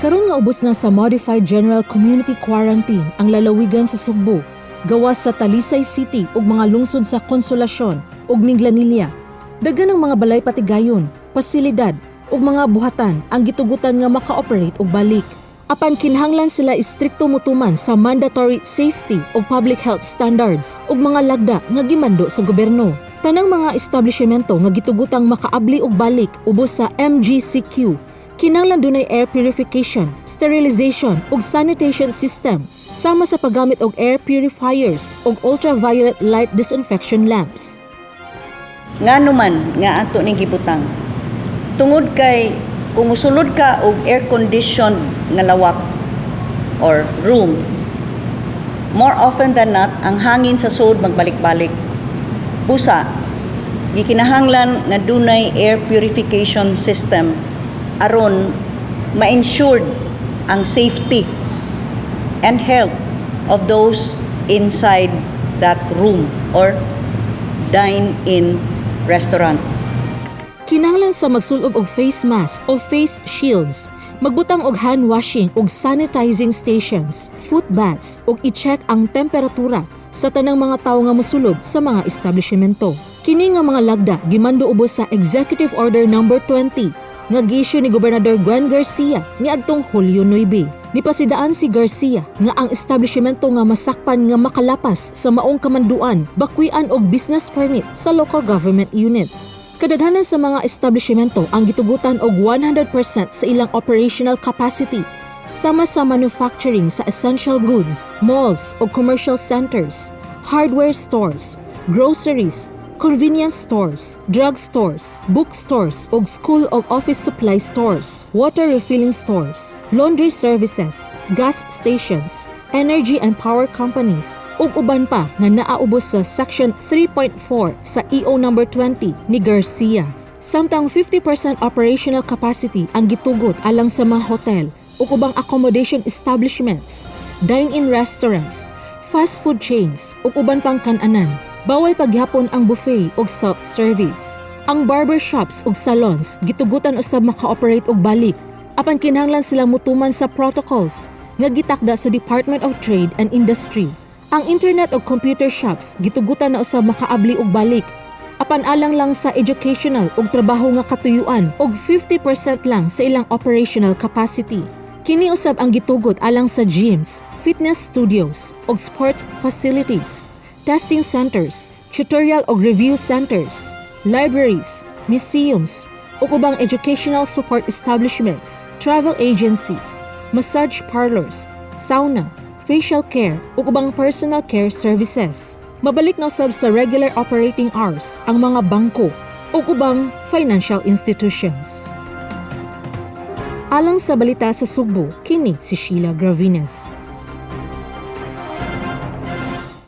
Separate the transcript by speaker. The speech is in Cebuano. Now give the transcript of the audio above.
Speaker 1: Karon nga ubos na sa Modified General Community Quarantine ang lalawigan sa Sugbo, gawas sa Talisay City ug mga lungsod sa Consolacion ug Minglanilla. Daghan ang mga balay patigayon, pasilidad ug mga buhatan ang gitugutan nga maka-operate og balik. Apan kinahanglan sila istrikto mutuman sa mandatory safety ug public health standards ug mga lagda nga gimando sa gobyerno. Tanang mga establishmento nga gitugutang makaabli og balik ubos sa MGCQ kinahanglan dunay air purification, sterilization ug sanitation system sama sa paggamit og air purifiers ug ultraviolet light disinfection lamps.
Speaker 2: Ngano man nga ato ning gibutang? Tungod kay kung musulod ka og air conditioned nga lawak or room, more often than not, ang hangin sa sud magbalik-balik. Busa, gikinahanglan nga dunay air purification system aron ma-ensured ang safety and health of those inside that room or dine-in restaurant.
Speaker 1: Kinahanglan sa magsulob og face mask o face shields, magbutang og hand washing ug sanitizing stations, foot baths ug i-check ang temperatura sa tanang mga tawo nga mosulod sa mga establishmento. Kini nga mga lagda gimando ubos sa Executive Order Number 20 nga giisyu ni Gobernador Gwen Garcia niadtong Hulyo 9. Nipasidaan si Garcia nga ang establishmento nga masakpan nga makalapas sa maong kamanduan bakwian og business permit sa local government unit. Kadaghanan sa mga establishmento ang gitugutan og 100% sa ilang operational capacity sama sa manufacturing sa essential goods, malls o commercial centers, hardware stores, groceries, convenience stores, drug stores, bookstores ug school ug office supply stores, water refilling stores, laundry services, gas stations, energy and power companies ug uban pa nga naa ubos sa Section 3.4 sa EO number 20 ni Garcia. Samtang 50% operational capacity ang gitugot alang sa mga hotel ug ubang accommodation establishments, dine-in restaurants, fast food chains ug uban pang kan-anan. Bawal pagyapon ang buffet ug self-service. Ang barber shops ug salons gitugutan usab maka-operate og balik apan kinahanglan sila mutuman sa protocols nga gitakda sa Department of Trade and Industry. Ang internet ug computer shops gitugutan na usab makaabli og balik apan alang lang sa educational ug trabaho nga katuyuan og 50% lang sa ilang operational capacity. Kini usab ang gitugot alang sa gyms, fitness studios ug sports facilities, testing centers, tutorial ug review centers, libraries, museums, ug ubang educational support establishments, travel agencies, massage parlors, sauna, facial care ug ubang personal care services. Mabalik na usab sa regular operating hours ang mga bangko ug ubang financial institutions. Alang sa Balita sa Sugbo, kini si Sheila Gravines.